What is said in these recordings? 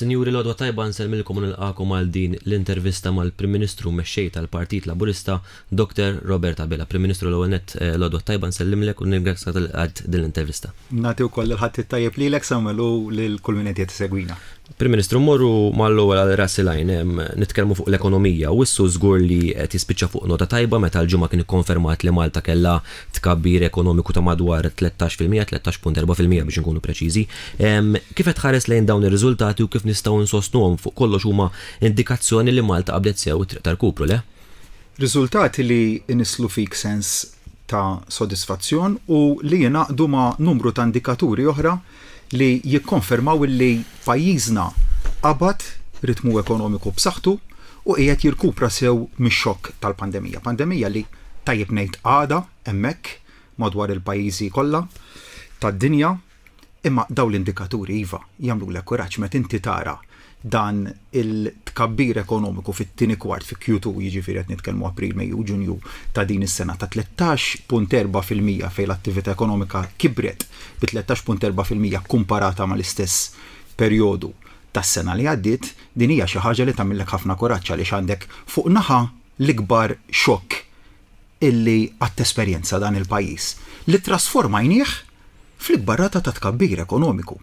Sinjuri l-għodwa tajba nsellmilkom u nilqagħkom għal din l-intervista mal-Prim Ministru u Mexxej tal-Partit Laburista Dr. Robert Abela. Prim Ministru l-ewwel nett eh, l-għodwa tajba nsellimlek u nirringrazzjak talli lqajt din l-intervista. Nagħti wkoll il-ħadd it-tajjeb lilek Samuel u lil kull min qed jsegwina. Prim Ministru, mmorru mal-ewwel għal ras il-għajn, nitkellmu fuq l-ekonomija u issu żgur li qed jispiċċa fuq nota tajba meta l-Ġimgħa kien ikkonfermat li Malta kellha tkabbir ekonomiku ta' madwar 13%, 13.4% biex inkunu preċiżi. Kif qed tħares lejn dawn ir-riżultati u kif nistgħu nsostnuhom? Fuq kollox huma indikazzjoni li Malta qabdet sew it-triq ta' rkupru, le? Riżultati li jnisslu fik sens ta' sodisfazzjon u li jingħaqdu ma' numru ta' indikaturi oħra li jikkonfermaw illi pajjiżna qabad ritmu ekonomiku b'saħħtu u qiegħed jirkupra sew mix-xokk tal-pandemija. Pandemija li tajjeb ngħid għadha hemmhekk madwar il-pajjiżi kollha tad-dinja. Imma dawn l-indikaturi iva, jagħmlulek kuraġġ meta inti tara dan il-tkabbir ekonomiku fit-tieni kwart, fi Q2, jiġifieri qed nitkellmu April, Mejju u Ġunju ta' din is-sena, ta' 13.4% fejn l-attività ekonomika kibret bi 13.4% kkumparata mal-istess perjodu tas-sena li għaddiet, din hija xi ħaġa li tagħmillek ħafna kuraġġ għaliex għandek fuq naħa l-ikbar xokk illi qatt esperjenza dan il-pajjiż, li ttrasformajnieh fl-ikbar rata ta' tkabbir ekonomiku.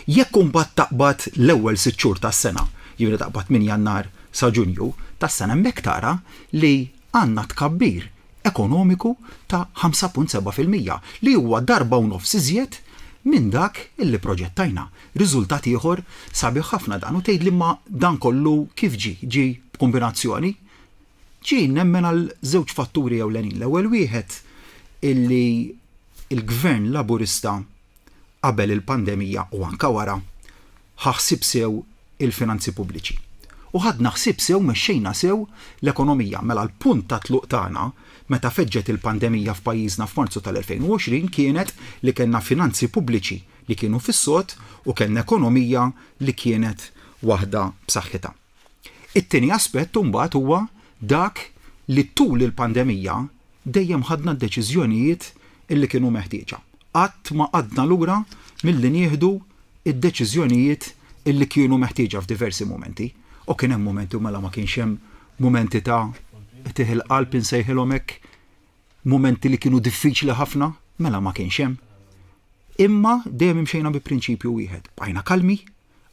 Jekk imbagħad taqbad l-ewwel sitt xhur tas-sena, jiġifieri taqbad minn Jannar sa Ġunju tas-sena hemmhekk tara li għandna tkabbir ekonomiku ta' 5.7%, li huwa darba u nofs iżjed minn dak illi proġettajna. Riżultat ieħor sabiħ ħafna dan u tgħidli imma dan kollu kif ġie? Ġie b'kumbinazzjoni? Ġie nemmen għal żewġ fatturi ewlenin. L-ewwel wieħed illi l-Gvern Laburista qabel il-pandemija u anke wara ħa ħsieb sew il-finanzi pubbliċi. U ħadna ħsieb sew, mexxejna sew l-ekonomija. Mela l-punt ta' tluq tagħna meta feġġet il-pandemija f'pajjiżna f'Marzu tal-2020 kienet li kellna finanzi pubbliċi li kienu fis-sod u kellna ekonomija li kienet waħda b'saħħitha. It-tieni aspett imbagħad huwa dak li tul il-pandemija dejjem ħadna d-deċiżjonijiet illi kienu meħtieġa. Qatt ma qgħadna lura milli nieħdu d-deċiżjonijiet illi kienu meħtieġa f'diversi mumenti. U kien hemm mumenti u mela ma kienx hemm mumenti ta' qtigħ il-qalb insejħilhom hekk, mumenti li kienu diffiċli ħafna, mela ma kienx hemm. Imma dejjem imxejna bi prinċipju wieħed, bqajna kalmi,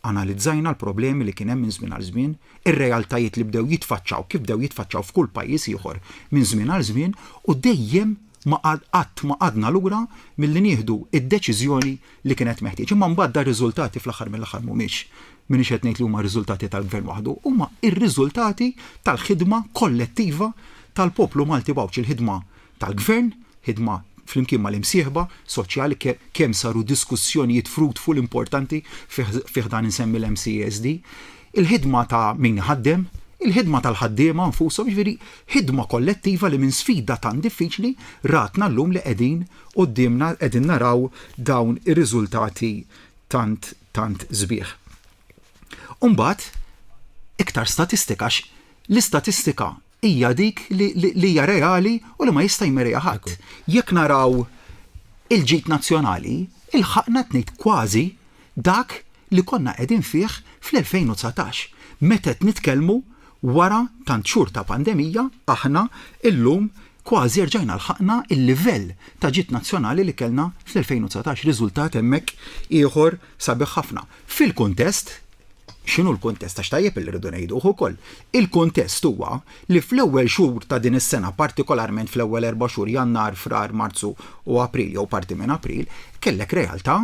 Analizzajna l-problemi li kien hemm minn żmien għal żmien, ir-realtajiet li bdew jitfaċċaw kif bdew jitfaċċaw f'kull pajjiż ieħor minn żmien għal żmien u dejjem ma qatt ma qgħadna lura milli nieħdu d-deċiżjoni li kienet meħtieġ. Imma mbagħad dar-riżultati fl-aħħar mill-aħħar mhumiex, m'iniex qed ngħid li huma r-riżultati tal-Gvern waħdu, huma r-riżultati tal-ħidma kollettiva tal-poplu Malti u Għawdxi, il-ħidma tal-Gvern, ħidma flimkien mal-imsieħba soċjali kemm saru diskussjonijiet fruitful importanti fi ħdan insemmi l-MCESD, il-ħidma ta' min iħaddem, il-ħidma tal-ħaddiema nfushom, jiġifieri ħidma kollettiva li minn sfida tant diffiċli ratna llum li qegħdin quddiemna qegħdin naraw dawn ir-riżultati tant tant sbieħ. U mbagħad iktar statistika għax l-istatistika hija dik li hija reali u li ma jista' jmerejha ħadd. Jekk naraw il-ġid nazzjonali, ilħaqna qed ngħid kważi dak li konna qegħdin fih fl-2019, meta qed nitkellmu wara tant xhur ta' pandemija, aħna llum kważi rġajna lħaqna l-livell ta' ġid nazzjonali li kellna fl-2019, riżultat hemmhekk ieħor sabiħ ħafna. Fil-kuntest X'inhu l-kuntest? Għax tajjeb li rridu ngħiduh ukoll. Il-kuntest huwa li fl-ewwel xhur ta' din is-sena, partikolarment fl-ewwel erba' xhur, Jannar, Frar, Marzu u April jew parti minn April, kellek realtà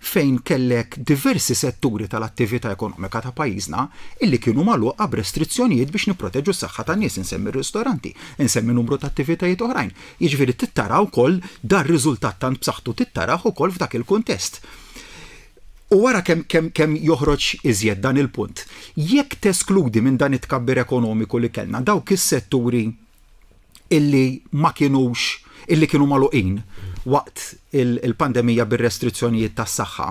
fejn kellek diversi setturi tal-attività ekonomika ta' pajjiżna illi kienu magħluqa b'restrizzjonijiet biex nipproteġu s-saħħa tan-nies, insemmi r-ristoranti, insemmi numru ta' attivitajiet oħrajn. Jiġifieri trid tara wkoll dar-riżultat tant b'saħħtu trid tarah ukoll f'dak il-kuntest. U ara kemm kemm kemm joħroġ iżjed dan il-punt. Jekk teskludi minn dan it-tkabbir ekonomiku li kellna dawk is-setturi illi ma kinux illi kienu magħluqin waqt il-pandemija bir-restrizzjonijiet tas-saħħa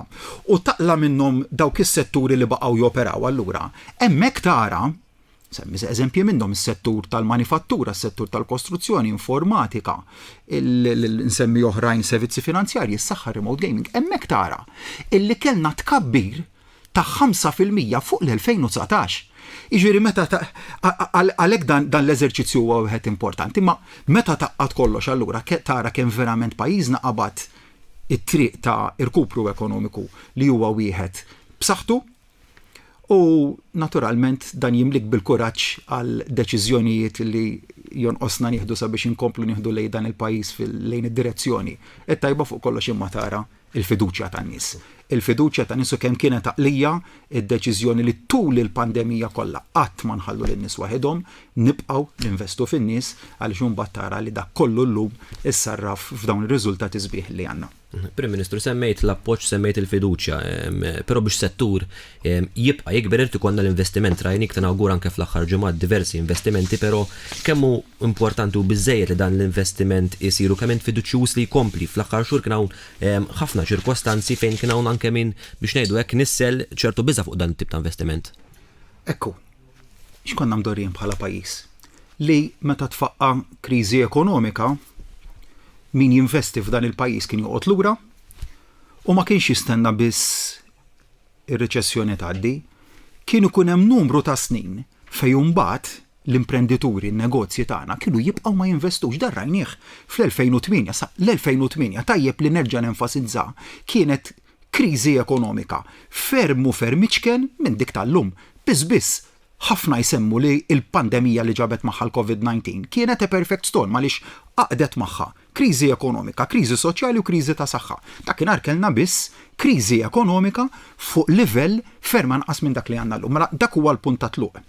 u taqla' minnhom dawk is-setturi li baqgħu joperaw allura, hemmhekk tara Nsemmi eżempji minnhom is-settur tal-manifattura, is-settur tal-kostruzzjoni, informatika, nsemmi oħrajn servizzi finanzjarji, is-saħħa, remote gaming. Hemmhekk tara illi kellna tkabbir ta' 5% fuq l-2019. Jiġifieri meta għalhekk dan l-eżerċizzju huwa wieħed importanti, imma meta tgħaqqad kollox allura tara kemm verament pajjiżna qabad it-triq ta' irkupru ekonomiku li huwa wieħed b'saħħtu u naturalment dan jimlik bil-kuraġġ għal deċiżjonijiet li jonqosna nieħdu sabiex inkomplu nieħdu lejn dan il-pajjiż lejn id-direzzjoni t-tajba fuq kollox imma tara il-fiduċja tan-nies. Il-fiduċja tan-nies u kemm kienet għaqlija d-deċiżjoni li tul il-pandemija kollha qatt ma nħallu lin-nies waħidhom, nibqgħu ninvestu fin-nies għaliex imbagħad tara li dak kollu llum issarraf f'dawn ir-riżultati sbieħ li għandna. Prim Ministru, semmejt l-appoġġ, semmejt il-fiduċja, però biex settur jibqa' jikber irid ikollna l-investiment. Rajnik tinawgura anke fl-aħħar ġimgħat diversi investimenti, però kemm hu importanti u biżżejjed li dan l-investiment isir u kemm int fiduċjuż li jkompli. Fl-aħħar xhur kien hawn ħafna ċirkostanzi fejn kien hawn anke min biex ngħidu hekk nissel ċertu biża' fuq dan it-tip ta' investiment. Ekku, x'konna mdorrijin bħala pajjiż? Li meta tfaqqa' kriżi ekonomika, min jinvesti f'dan il-pajjiż kien joqgħod lura u ma kienx jistenna biss ir-riċessjoni tgħaddi, kien ikun hemm numru ta' snin fejn imbagħad l-imprendituri, n-negozji tagħna kienu jibqgħu ma jinvestux. Dan rajnieh fl-2008. Sa l-2008, tajjeb li nerġa' nenfasizza, kienet kriżi ekonomika ferm u ferm iċken minn dik tal-lum. Biss biss, ħafna jsemmu li l-pandemija li ġabet magħha l-Covid 19 kienet a perfect storm għaliex għaqdet magħha kriżi ekonomika, kriżi soċjali u kriżi ta' saħħa. Dakinhar kellna biss kriżi ekonomika fuq livell ferm anqas minn dak li għandna llum. Mela dak huwa l-punt ta' tluq.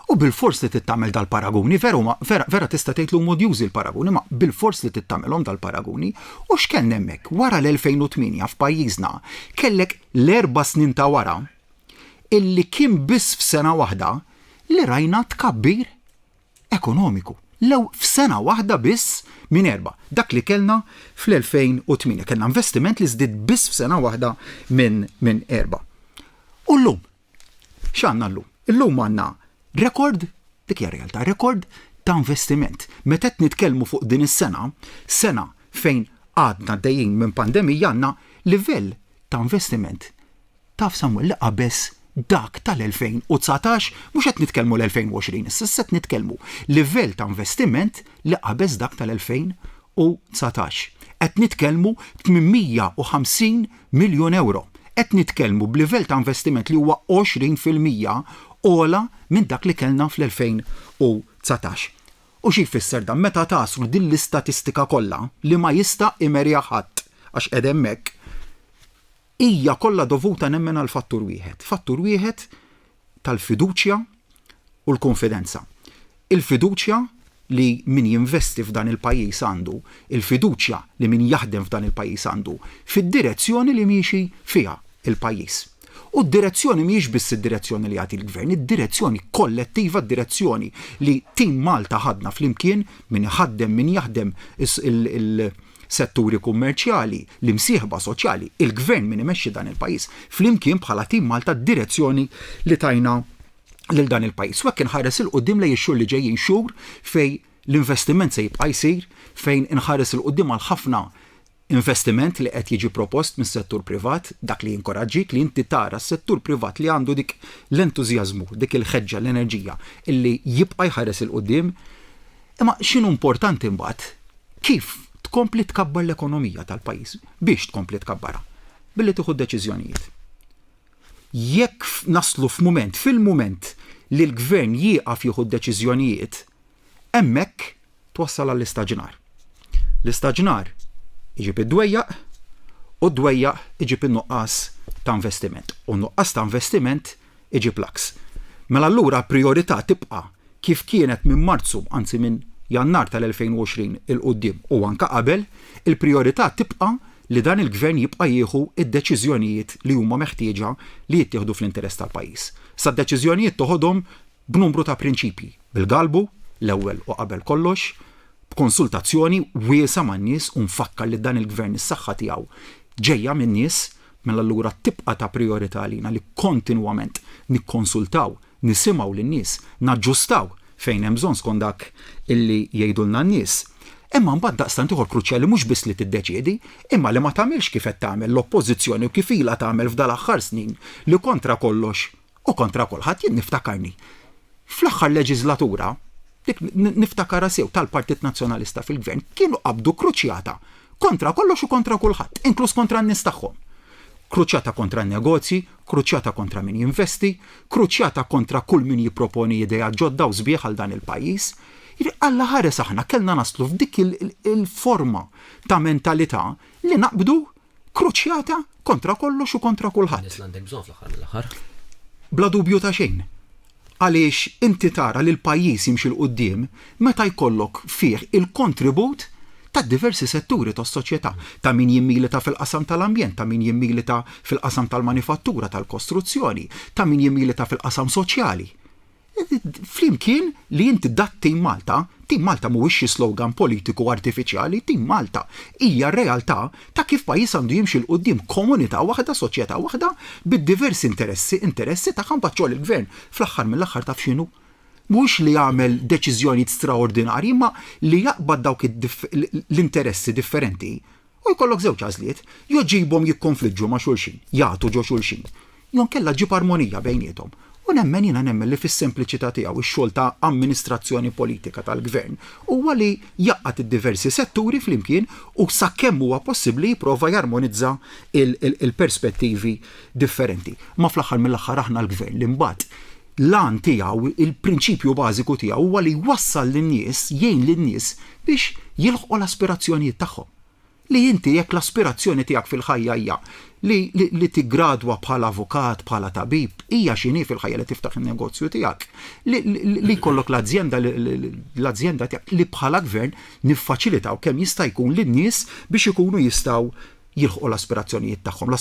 U bilfors li trid tagħmel dal-paraguni, vera huma, vera, vera tista' tgħid li huma odjużi l-paraguni, ma bilfors li trid tagħmelhom dal-paraguni. U x'kellna hemmhekk? Wara l-2008 f'pajjiżna kellek l-erba' snin ta' wara illi kien biss f'sena waħda li rajna tkabbir ekonomiku. Lew f'sena waħda biss minn erbgħa. Dak li kellna fl-2008. Kellna investiment li żdied biss f'sena waħda minn min erbgħa. U llum, X'għandna llum? Illum għandna rekord, dik hija realtà, rekord ta' investiment. Meta qed nitkellmu fuq din is-sena, sena fejn għadna għaddejjin minn pandemija għandna livell ta' investiment taf Samuel li qabeż dak tal-2019, mhux qed nitkellmu l-2020 issa, issa qed nitkellmu livell ta' investiment li qabeż dak tal-2019. Qed nitkellmu 850 miljun ewro. Qed nitkellmu b'livell ta' investiment li huwa 20% ogħla minn dak li kellna fl-2019. U xi jfisser dan? Meta tagħsru din l-istatistika kollha, li ma jista' imerja ħadd għax qiegħda hemmhekk, hija kollha dovuta nemmen għal fattur wieħed. Fattur wieħed tal-fiduċja u l-kunfidenza. Il-fiduċja li min jinvesti f'dan il-pajjiż għandu, il-fiduċja li min jaħdem f'dan il-pajjiż għandu fid-direzzjoni li miexi fiha l-pajjiż. U d-direzzjoni mhijiex biss id-direzzjoni li jagħti l-Gvern, id-direzzjoni kollettiva, d-direzzjoni li Team Malta ħadna flimkien, min iħaddem, min jaħdem, setturi kummerċjali, l-imsieħba soċjali, il-Gvern min imexxi dan il-pajjiż, flimkien bħala Team Malta d-direzzjoni li tajna lil dan il-pajjiż. U hekk inħares 'il quddiem lejn ix-xhur li ġejjin, xhur fejn l-investiment se jibqa' jsir, fejn inħares 'il quddiem għal ħafna investiment li qed jiġi propost mis-settur privat, dak li jinkoraġġik li inti tara s-settur privat li għandu dik l-entużjażmu, dik il-ħeġġa, l-enerġija illi jibqa' jħares 'il quddiem. Imma x'inhu importanti mbagħad? Kif tkompli tkabbar l-ekonomija tal-pajjiż? Biex tkompli tkabbarha? Billi tieħu d-deċiżjonijiet. Jekk naslu f'mument, fil-mument li l-gvern jieqaf jieħu d-deċiżjonijiet, hemmhekk twassal għall-istaġnar. L-istaġnar iġib id-dwejjaq u d-dwejjaq iġib in-nuqqas ta' investiment. U n-nuqqas ta' investiment iġib l-għaks. Mela allura l-prijorità tibqa' kif kienet minn Marzu, anzi minn Jannar tal-2020 'il quddiem u anke qabel, il-prijorità tibqa' li dan il-Gvern jibqa' jieħu d-deċiżjonijiet li huma meħtieġa li jittieħdu fl-interess tal-pajjiż. Sa d-deċiżjonijiet toħodhom b'numru ta' prinċipji, bil-galbu, l-ewwel u qabel kollox, b'konsultazzjoni wiesgħa man-nies u nfakkar li dan il-Gvern is-saħħa tiegħu ġejja min-nies, mela allura tibqa' ta' prijorità għalina li kontinwament nikkonsultaw, nisimgħu lin-nies, naġġustaw fejn hemm bżonn skont dak illi jgħidulna n-nies. Imma mbagħad daqstant ieħor kruċjali mhux biss li tiddeċiedi, imma li ma tagħmilx kif qed tagħmel l-Oppożizzjoni u kif ilha tagħmel f'dal-aħħar snin li kontra kollox u kontra kulħadd. Jien niftakarni fl-aħħar leġiżlatura, dik niftakarha sew, tal-Partit Nazzjonalista fil-Gvern, kienu qabdu kruċjata kontra kollox u kontra kulħadd, inkluż kontra n-nies tagħhom. Kruċjata kontra n-negozji, kruċjata kontra min jinvesti, kruċjata kontra kull min jipproponi ideat ġodda u sbieħ għal dan il-pajjiż. Jiġifieri Alla ħares aħna kellna naslu f'dik il-forma ta' mentalità li naqbdu kruċjata kontra kollox u kontra kulħadd. Nies l-għandek bżonn fl-aħħar mill-aħħar. Bla dubju ta' xejn. Għaliex inti tara li l-pajjiż jimxi 'l quddiem meta jkollok fih il-kontribut ta' diversi setturi tas-soċjetà, ta' min jimmilita fil-qasam tal-ambjent, ta' min jimmilita fil-qasam tal-manifattura, tal-kostruzzjoni, ta' min jimmilita fil-qasam soċjali. Flimkien li inti dat Team Malta, Team Malta mhuwiex xi slogan politiku artifiċjali, Team Malta hija r-realtà ta' kif pajjiż għandu jimxi 'l quddiem, komunità waħda, soċjetà waħda, bid-diversi interessi, interessi tagħha mbagħad xogħol il-Gvern fl-aħħar mill-aħħar taf x'inhu? Mhuwiex li jagħmel deċiżjonijiet straordinarji imma li jaqbad dawk l-interessi differenti U jkollok żewġ għażliet, jew ġġibhom jikkonfliġġu ma' xulxin, jagħtu ġo xulxin, jew inkella ġġib armonija bejniethom. U nemmen, jiena nemmen li fis-sempliċità tiegħu x-xogħol ta' amministrazzjoni politika tal-Gvern huwa li jgħaqqad id-diversi setturi flimkien u sakemm huwa possibbli jipprova jarmonizza l-perspettivi differenti. Imma fl-aħħar mill-aħħar aħna l-Gvern li mbagħad l-għan tiegħu, il-prinċipju bażiku tiegħu huwa li jwassal lin-nies, jgħin lin-nies biex jilħqu l-aspirazzjonijiet tagħhom. Li inti jekk l-aspirazzjoni tiegħek fil-ħajja hija li li tiggradwa bħala avukat, bħala tabib, hija x'inhi fil-ħajja li tiftaħ in-negozju tiegħek, li li jkollok l-azjenda l-azjenda tiegħek, li bħala gvern niffaċilitaw kemm jista' jkun lin-nies biex ikunu jistgħu jilħqu l-aspirazzjonijiet tagħhom.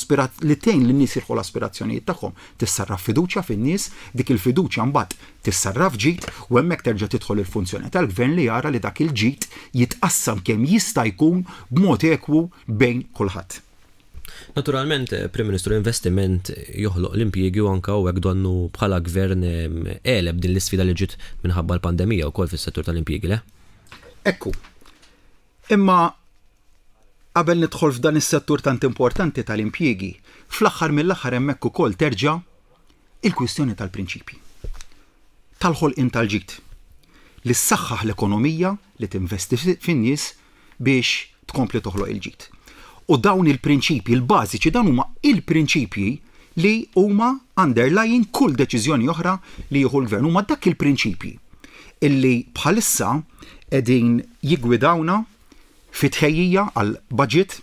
Li tgħin lin-nies jilħqu l-aspirazzjonijiet tagħhom tissarraf fiduċja fin-nies, dik il-fiduċja mbagħad tissarraf f'ġid u hemmhekk terġa' tidħol il-funzjoni tal-gvern li jara li dak il-ġid jitqassam kemm jista' jkun b'mod ekwu bejn kulħadd. Naturalment, Prim Ministru, investiment joħloq l-impjiegi u anke hawnhekk donnu bħala gvern għeleb din l-isfida li ġiet minħabba l-pandemija wkoll fis-settur tal-impjiegi, le? Ekku. Imma Qabel nidħol f'dan is-settur tant importanti tal-impjiegi, fl-aħħar mill-aħħar hemmhekk ukoll terġa' il-kwistjoni tal-prinċipji. Tal-ħolqien tal-ġid. Li ssaħħaħ l-ekonomija, li tinvesti fin-nies biex tkompli toħloq il-ġid. U dawn il-prinċipji, il-bażiċi, dawn huma il-prinċipji li huma underlying kull deċiżjoni oħra li jieħu l-gvern. Huma dak il-prinċipji illi bħalissa qegħdin jiggwidawna Fi tħejjija għal budget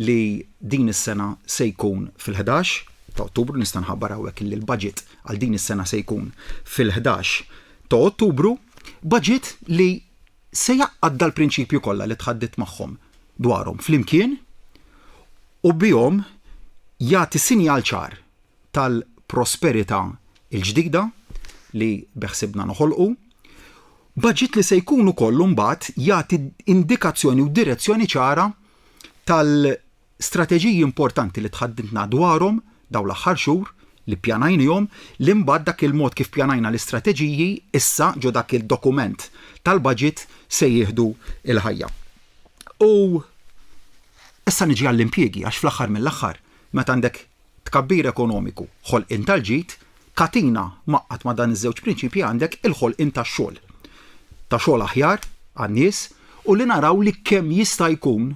li din is-sena se jkun fil-11 ta' Ottubru, nista' nħabbar hawnhekk li l-budget għal din is-sena se jkun fil-11 ta' Ottubru, budget li se jgħaqqad dal-prinċipji kollha li tħaddidt magħhom dwarhom flimkien u bihom jagħti sinjal ċar tal-prosperità l-ġdida li beħsibna noħolqu, baġit li se jkun ukoll imbagħad jagħti indikazzjoni u direzzjoni ċara tal-strateġiji importanti li tħadditna dwarhom dawn l-aħħar xhur, li ppjanajnihom, li mbagħad dak il-mod kif ppjanajna l-istrateġiji issa ġo dak il-dokument tal-baġit se jieħdu l-ħajja. U issa niġi għall-impjiegi għax fl-aħħar mill-aħħar meta għandek tkabbir ekonomiku, ħolqien tal-ġid, katina mgħaqqad ma' dan iż-żewġ prinċipji għandek il-ħolqien tax-xogħol. Ta' xogħol aħjar għan-nies u li naraw li kemm jista' jkun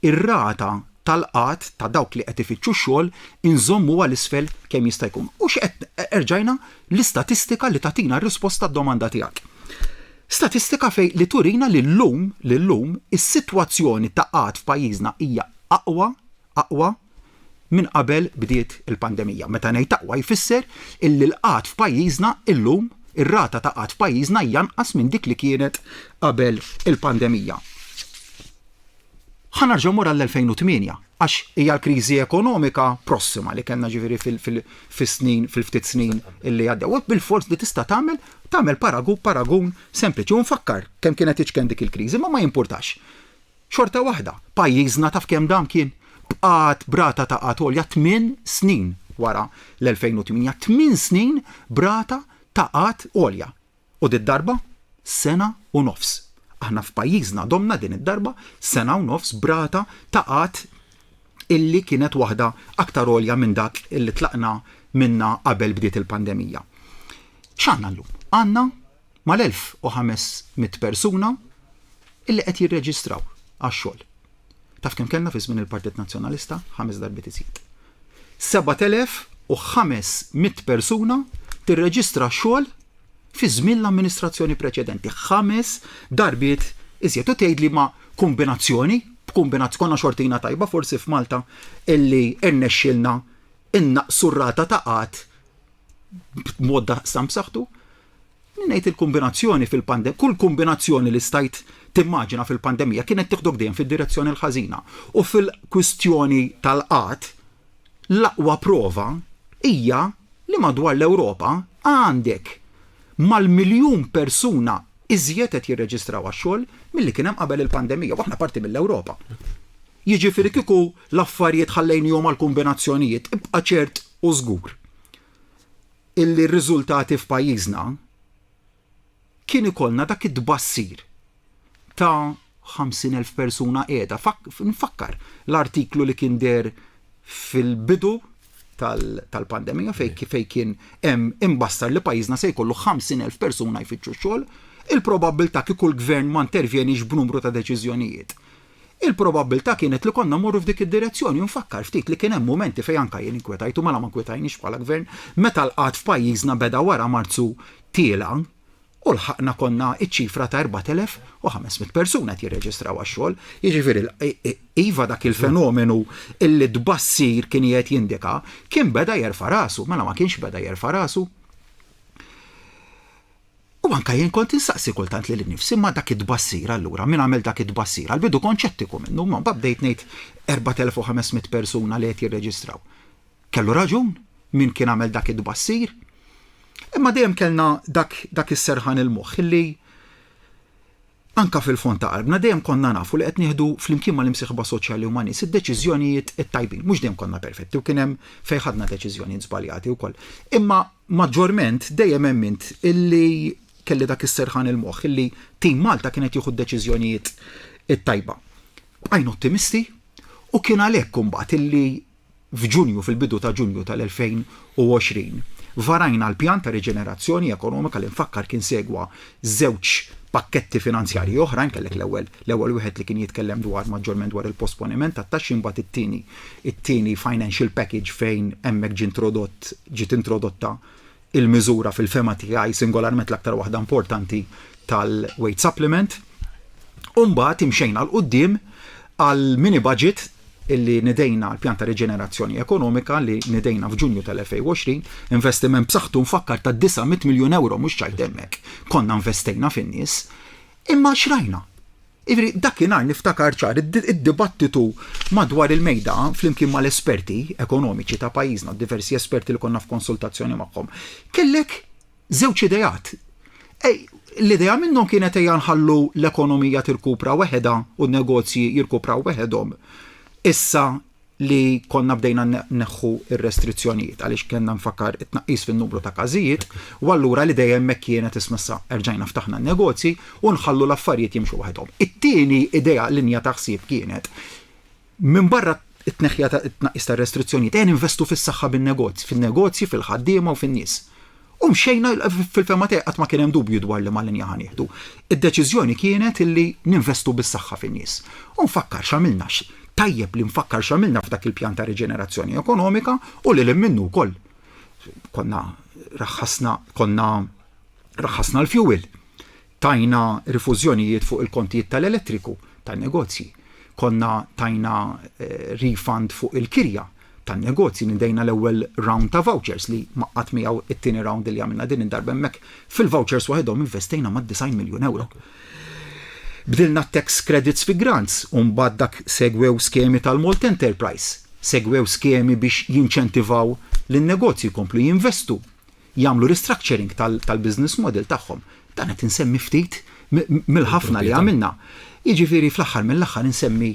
ir-rata tal-qgħad ta' dawk li qed ifittxu x-xogħol inżommuha 'l isfel kemm jista' jkun. U x'qed erġajna l-istatistika li tagħtina r-risposta għad-domanda tiegħek. Statistika fejn li turina li llum li llum is-sitwazzjoni ta' qgħad f'pajjiżna hija aqwa aqwa minn qabel bdiet il-pandemija. Meta ngħid aqwa jfisser illi l-qgħad f'pajjiżna illum, ir-rata ta' qgħad f'pajjiżna hija anqas minn dik li kienet qabel il-pandemija. Ħa nerġa' mmur għall-2008 għax hija l-kriżi ekonomika prossima li kellna ġifieri fis-snin, fil-ftit snin illi għaddew. U bilfors li tista' tagħmel, tagħmel paragun, paragun sempliċi. U nfakkar kemm kienet iċken dik il-kriżi, ma ma jimpurtax. Xorta waħda, pajjiżna taf kemm dam kien b'qgħad b'rata ta' qgħad għolja tmien snin wara l-2008, tmien snin b'rata ta' qgħad għolja. U did-darba sena u nofs. Aħna f'pajjiżna domna din id-darba sena u nofs b'rata ta' qgħad illi kienet waħda aktar għolja minn dak illi tlaqna minnha qabel bdiet il-pandemija. X'għandna llum? Għandna mal-1,500 persuna illi qed jirreġistraw għax-xogħol. Taf kemm kellna fi żmien il-Partit Nazzjonalista? Ħames darbiet iżjed. 7,500 persuna tirreġistra xogħol fi żmien l-amministrazzjoni preċedenti. Ħames darbiet iżjed. U tgħidli ma kombinazzjoni, b'kombinazzjoni konna xortina tajba forsi f'Malta illi rnexxielna innaqsu r-rata ta' qgħad b'mod daqstant b'saħħtu. Ngħid il-kombinazzjoni fil-pandemija, kull kombinazzjoni li stajt timmaġina fil-pandemija kienet tieħdok dejjem fid-direzzjoni l-ħażina. U fil-kwistjoni tal-qgħad, l-aqwa prova hija li madwar l-Ewropa għandek mal-miljun persuna iżjed qed jirreġistraw għax-xogħol milli kien hemm qabel il-pandemija, u aħna parti mill-Ewropa. Jiġifieri kieku l-affarijiet ħallejnihom għall-kombinazzjonijiet, ibqa' ċert u żgur illi r-riżultati f'pajjiżna kien ikollna dak it-tbassir ta' 50,000 persuna qiegħda. Nfakkar l-artiklu li kien deher fil-bidu tal-pandemija fejn kien hemm imbassar li pajjiżna se jkollu 50,000 persuna jfittxu x-xogħol, il-probabbiltà kieku l-gvern ma intervjenix b'numru ta' deċiżjonijiet. Il-probabbiltà kienet li konna mmorru f'dik id-direzzjoni u nfakkar ftit li kien hemm mumenti fejn anke jien inkwetajt u mela ma nkwetajniex bħala gvern meta l-qgħad f'pajjiżna beda wara Marzu tiela' u lħaqna konna ċ-ċifra ta' 4,500 persuna qed jirreġistraw għax-xogħol. Jiġifieri iva dak il-fenomenu illi t-tbassir kien qiegħed jindika kien beda jerfa' rasu, mela ma kienx beda jerfa' rasu. U anke jien kont insaqsi kultant lili nnifsi, imma dak it-tbassir allura, min għamel dak it-tbassir? Għall-bidu kont xettiku minnu, imma mbagħad bdejt ngħid 4,500 persuna li qed jirreġistraw. Kellu raġun min kien għamel dak it-tbassir? Imma dejjem kellna dak, dak is-serħan il-moħħ illi anke fil-fond ta' qalbna dejjem konna nafu li qed nieħdu flimkien mal-imsieħba soċjali u ma' nies id-deċiżjonijiet it-tajbin. Mhux dejjem konna perfetti u kien hemm fejn ħadna deċiżjonijiet żbaljati wkoll. Imma maġġorment dejjem emmint illi kelli dak is-serħan il-moħħ illi Team Malta kien qed jieħu d-deċiżjonijiet it-tajba. Bqajna ottimisti u kien għalhekk imbagħad illi F'Ġunju, fil-bidu ta' Ġunju tal-2020, varajna l-pjan ta' riġenerazzjoni ekonomika li nfakkar kien segwa żewġ pakketti finanzjarji oħrajn, kellek l-ewwel l-ewwel wieħed li kien jitkellem dwar maġġorment dwar il-posponiment tat-taxxi imbagħad it-tieni it-tieni financial package fejn hemmhekk ġie introdott ġiet introdotta il-miżura fil-fehma tiegħi singolarment l-aktar waħda importanti tal-wage supplement. U mbagħad imxejna 'l quddiem għal mini budget illi nidejna l-pjan ta' riġenerazzjoni ekonomika li nidejna f'Ġunju tal-2020, investiment b'saħħtu nfakkar ta' 900 miljun ewro mhux ċajt hemmhekk. Konna investejna fin-nies. Imma x'rajna? Jiġifieri dakinhar niftakar ċar id-dibattitu madwar il-mejda flimkien mal-esperti ekonomiċi ta' pajjiżna, diversi esperti li konna f'konsultazzjoni magħhom. Kellek żewġ ideat. L-idea minnhom kienet ejja nħallu l-ekonomija tirkupra weħedha u n-negozji jirkupraw weħedhom. Issa li konna bdejna nneħħu r-restrizzjonijiet għaliex kellna nfakkar it-tnaqqis fin-numru ta' każijiet u allura l-idea hemmhekk kienet isma' issa erġajna ftaħna n-negozji u nħallu l-affarijiet jimxu waħedhom. It-tieni idea, linja ta' ħsieb kienet minbarra t-tneħħija ta' t-tnaqqis tar-restrizzjonijiet ejja ninvestu fis-saħħa bin-negozji, fin-negozji, fil-ħaddiema u fin-nies. U mxejna, fil-fehma tiegħi qatt ma kien hemm dubju dwar liema linja ħa nieħdu. Id-deċiżjoni kienet illi ninvestu bis-saħħa fin-nies. U nfakkar x'għamilna, tajjeb li nfakkar x'għamilna f'dak il-pjan ta' riġenerazzjoni ekonomika u lil hinn minnu wkoll. Konna raħħasna, konna raħħasna l-fuel. Tajna rifużjonijiet fuq il-kontijiet tal-elettriku tan-negozji. Konna tajna refund fuq il-kirja tan-negozji. Nidejna l-ewwel round ta' vouchers li maqqat miegħu it-tieni round li għamilna din id-darba hemmhekk fil-vouchers waħedhom investejna mad-90 miljun ewro. Bdilna t-tax credits fi grants u mbagħad dak segwew skemi tal-Malt Enterprise, segwew skemi biex jinċentivaw lin-negozji jkomplu jinvestu. jagħmlu restructuring tal-business model tagħhom. Dan qed insemmi ftit mill-ħafna li għamilna. Jiġifieri fl-aħħar mill-aħħar insemmi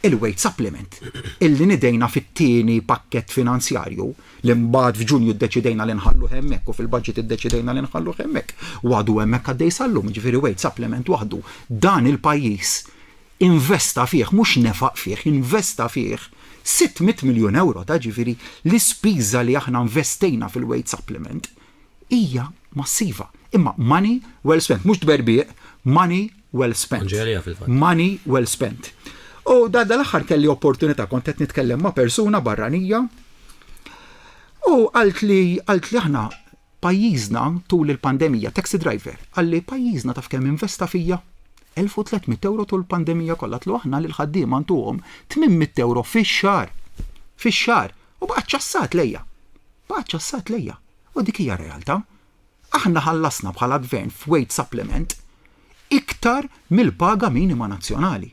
Il-wage supplement illi nidejna fit-tieni pakkett finanzjarju li mbagħad f'Ġunju ddeċidejna li nħalluh hemmhekk u fil-budget iddeċidejna li nħalluh hemmhekk u għadu hemmhekk għaddej sal-lum, jiġifieri wage supplement waħdu dan il-pajjiż investa fih, mhux nefaq fih, investa fih 600 miljun ewro ta' ġifieri l-ispiża li aħna investejna fil-wage supplement hija massiva. Imma money well spent, mhux tberbiq, money well spent. Money well spent. U da dal-aħħar kelli opportunità kont qed nitkellem ma' persuna barranija u qalt li qalt li aħna pajjiżna tul il-pandemija, taxi driver, qalli pajjiżna taf kemm investa fija? 1300 euro tul il-pandemija kollha tlu aħna lil ħaddiema ntuhom 800 euro fix-xahar. Fix-xahar. U baqgħet ċassat lejja. Baqgħet ċassat lejja. U dik hija realtà. Aħna ħallasna bħala gvern f'wage supplement iktar mill-paga minima nazzjonali.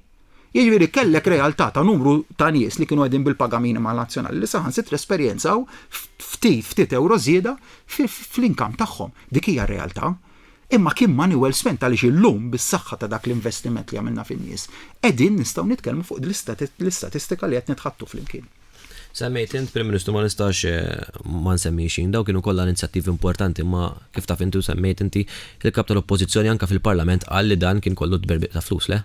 Jiġifieri kellek realtà ta' numru ta' nies li kienu qegħdin bil-paga minima nazzjonali li saħansitra esperjenzaw ftit ftit ewro żieda fl-income tagħhom. Dik hija r-realtà. Imma kien money well spent għaliex illum bis-saħħa ta' dak l-investiment li għamilna fin-nies qegħdin nistgħu nitkellmu fuq l-istatistika li qed nitħaddtu flimkien. Semmejt int, Prim Ministru, ma nistax ma nsemmix jien, dawn kienu kollha inizjattivi importanti, imma kif taf inti u semmejt inti, il-Kap tal-Oppożizzjoni anke fil-Parlament qal li dan kien kollu tberbiq ta' flus, le?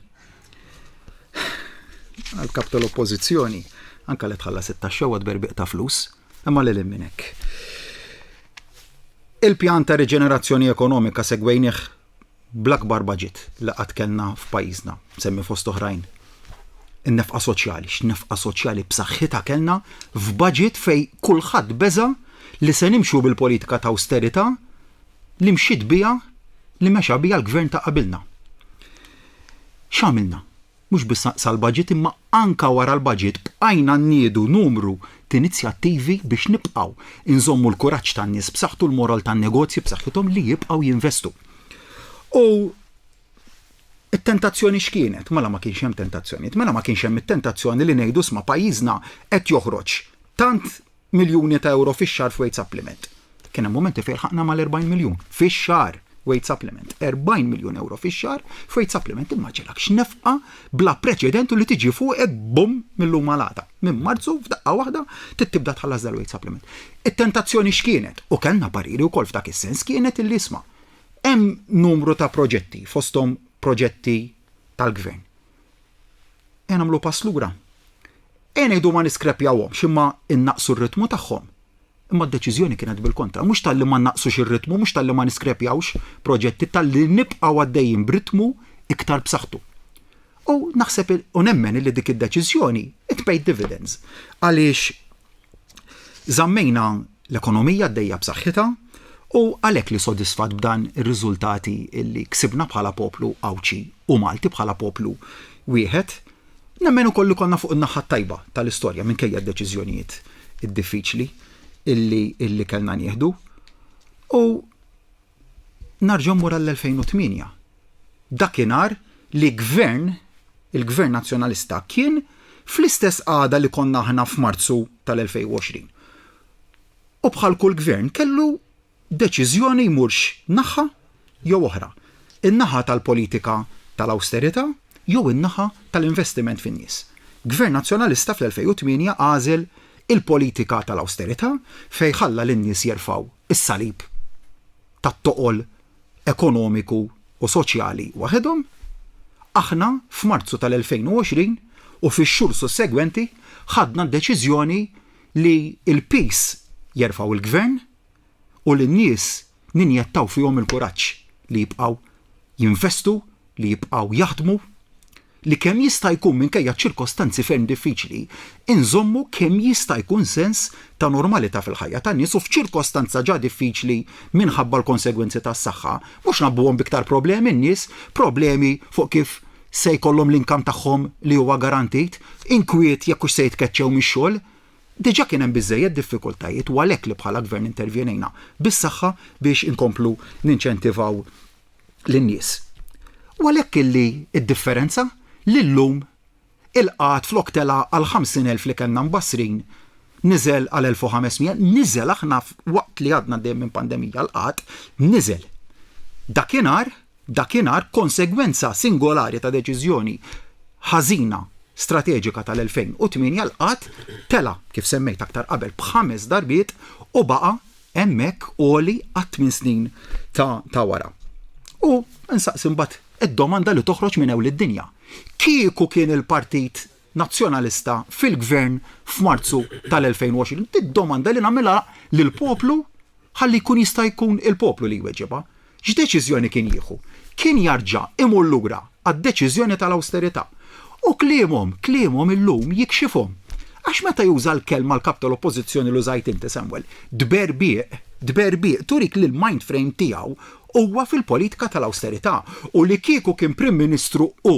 Għall-Kap tal-Oppożizzjoni, anke li tħallas it-taxxa huwa tberbiq ta' flus, imma lil hinn minn hekk. Il-pjan ta' riġenerazzjoni ekonomika segwejnih bl-akbar budget li qatt kellna f'pajjiżna, nsemmi fost oħrajn in-nefqa soċjali, x'nefqa soċjali b'saħħitha kellna f'budget fejn kulħadd beża' li se nimxu bil-politika ta' awsterità li mxiet biha li mexa biha l-gvern ta' qabilna. X'għamilna? Mhux biss sal-budget imma anka wara l-budget bqajna nniedu numru t'inizjattivi biex nibqgħu nżommu l-kuraġġ tan-nies b'saħħtu, l-moral tan-negozji b'saħħithom li jibqgħu jinvestu. U t-tentazzjoni x'kienet? Mela ma kienx hemm tentazzjonijiet, mela ma kienx hemm it-tentazzjoni li ngħidu isma' pajjiżna qed joħroġ tant miljuni ta' ewro fix-xahar f'wage supplement. Kien hemm mumenti fejn lħaqna mal-40 miljun fix-xahar wage supplement. 40 miljun ewro fix-xahar f'wage supplement. Immaġinak x'nefqa bla preċedent u li tiġi fuqek bum mil-lum għal għada. Minn Marzu f'daqqa waħda trid tibda tħallas dal-wage supplement. It-tentazzjoni x'kienet? U kellna pariri wkoll f'dak is-sens kienet illi isma' hemm numru ta' proġetti fosthom proġetti tal-gvern. Ejja nagħmlu pass lura. Ejja ngħidu ma niskrepjawhomx imma innaqqsu r-ritmu tagħhom. Imma d-deċiżjoni kienet bil-kontra, mhux talli ma nnaqqsux ir-ritmu, mhux talli ma niskrepjawx proġetti, talli nibqgħu għaddejjin b'ritmu iktar b'saħħtu. U naħseb u nemmen li dik id-deċiżjoni it paid dividends għaliex żammejna l-ekonomija għaddejja b'saħħitha u għalhekk li sodisfatt b'dan ir-riżultati li ksibna bħala poplu Għawdxi u Malti bħala poplu wieħed. Nemmen ukoll li konna fuq in-naħa t-tajba tal-istorja minkejja d-deċiżjonijiet id-diffiċli illi illi kellna nieħdu. U narġa' mmur għall-2008. Dakinhar li gvern, il-Gvern Nazzjonalista kien fl-istess qagħda li konna aħna f'Marzu tal-2020. U bħal kull gvern kellu deċiżjoni jmurx naħa jew oħra. In-naħa tal-politika tal-awsterità jew in-naħa tal-investiment fin-nies. Gvern Nazzjonalista fl-2008 għażel il-politika tal-awsterità fejn ħalla lin-nies jerfgħu s-salib tat-toqol ekonomiku u soċjali waħedhom, aħna f'Marzu tal-2020 u fix-xhur sussegwenti ħadna d-deċiżjoni li l-piż jerfgħu l-Gvern u lin-nies ninjettaw fihom il-kuraġġ li jibqgħu jinvestu, li jibqgħu jaħdmu, li kemm jista' jkun minkejja ċ-ċirkostanzi ferm diffiċli, inżommu kemm jista' jkun sens ta' normalità fil-ħajja tan-nies u f'ċirkostanza ġa diffiċli minħabba l-konsegwenzi tas-saħħa, mhux ngħabbuhom b'iktar problemi n-nies, problemi fuq kif se jkollhom l-income tagħhom li huwa garantit, inkwiet jekk hux se jitkeċċew mix-xogħol. Diġà kien hemm biżżejjed diffikultajiet u għalhekk li bħala Gvern intervjenejna bis-saħħa biex inkomplu ninċentivaw lin-nies. U għalhekk illi d-differenza li llum il-qgħad flok tela' għal 50,000 li kellna mbassrin niżel għal 1,500, niżel aħna waqt li għadna għaddejjin minn pandemija l-qgħad niżel. Dakinhar, dakinhar konsegwenza singolari ta' deċiżjoni ħażina. Strateġika tal-2008 l-qgħad tela', kif semmejt aktar qabel, b'ħames darbiet u baqa' hemmhekk għoli għat-tmien snin ta' ta' wara. U nsaqsi mbagħad id-domanda li toħroġ minn ewl id-dinja. Kieku kien il-Partit Nazzjonalista fil-Gvern f'Marzu tal-2020, id-domanda li nagħmilha lill-poplu Ħalli jkun jista' jkun il-poplu li jweġibha. X'deċiżjoni kien jieħu? Kien jarġa' imur lura għad-deċiżjoni tal-awsterità. U kliemhom, kliemhom illum jikxifhom. Għax meta juża l-kelma l-Kap tal-Oppożizzjoni li użajt inti, Samuel, tberbiq, tberbiq, turik li l-mind frame tiegħu huwa fil-politika tal-awsterità u li kieku kien Prim Ministru hu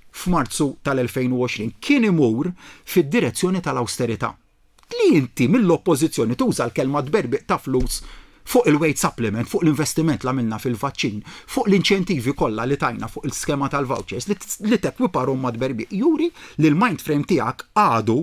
f'Marzu tal-2020 kien imur fid-direzzjoni tal-awsterità. Li inti mill-Oppożizzjoni tuża l-kelma tberbiq ta' flus fuq il-wage supplement, fuq l-investiment li għamilna fil-vaċċin, fuq l-inċentivi kollha li tajna fuq il-skema tal-vouchers, li tekwiparhom ma' tberbiq, juri li l-mind frame tiegħek għadu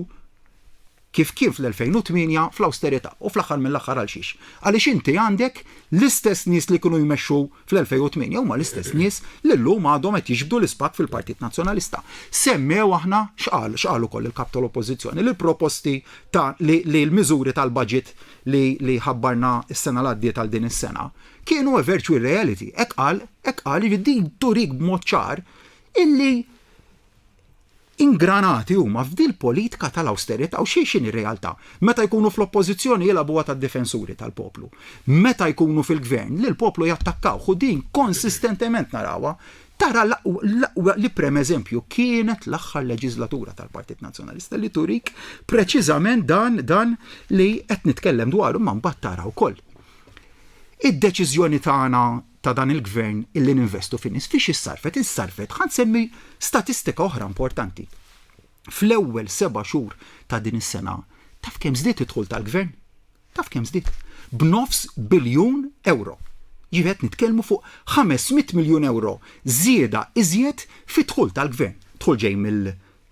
kif kien fl-2008 fl-awsterità. U fl-aħħar mill-aħħar għal xiex? Għaliex inti għandek l-istess nies li kienu jmexxu fl-2008 huma l-istess nies li llum għadhom qed jiġbdu l-ispag fil-Partit Nazzjonalista. Semmew aħna x'qal, x'qal ukoll il-Kap tal-Oppożizzjoni, li l-proposti ta' li li l-miżuri tal-budget li li ħabbarna s-sena l-għaddiet għal din is-sena kienu a virtual reality. Hekk qal, hekk qal, jiġifieri din turik b'mod ċar illi Ingranati huma f'dil-politika tal-awsterità u xi x'inhi r-realtà? Meta jkunu fl-oppożizzjoni jilgħabuha tad-difensuri tal-poplu. Meta jkunu fil-gvern lill-poplu jattakkawh u din konsistentement narawha. Tara l-aqwa l-iprem eżempju kienet l-aħħar leġiżlatura tal-Partit Nazzjonalista li turik preċiżament dan dan li qed nitkellem dwaru imma mbagħad tara wkoll id-deċiżjoni tagħna ta' dan il-Gvern illi ninvestu fin-nies fiex issarrfet? Issarrfet, ħa nsemmi statistika oħra importanti. Fl-ewwel seba' xhur ta' din is-sena, taf kemm żdied id-dħul tal-Gvern? Taf kemm żdied? B'nofs biljun ewro. Jiġifieri qed nitkellmu fuq 500 miljun ewro żieda iżjed fid-dħul tal-Gvern. Dħul ġej mill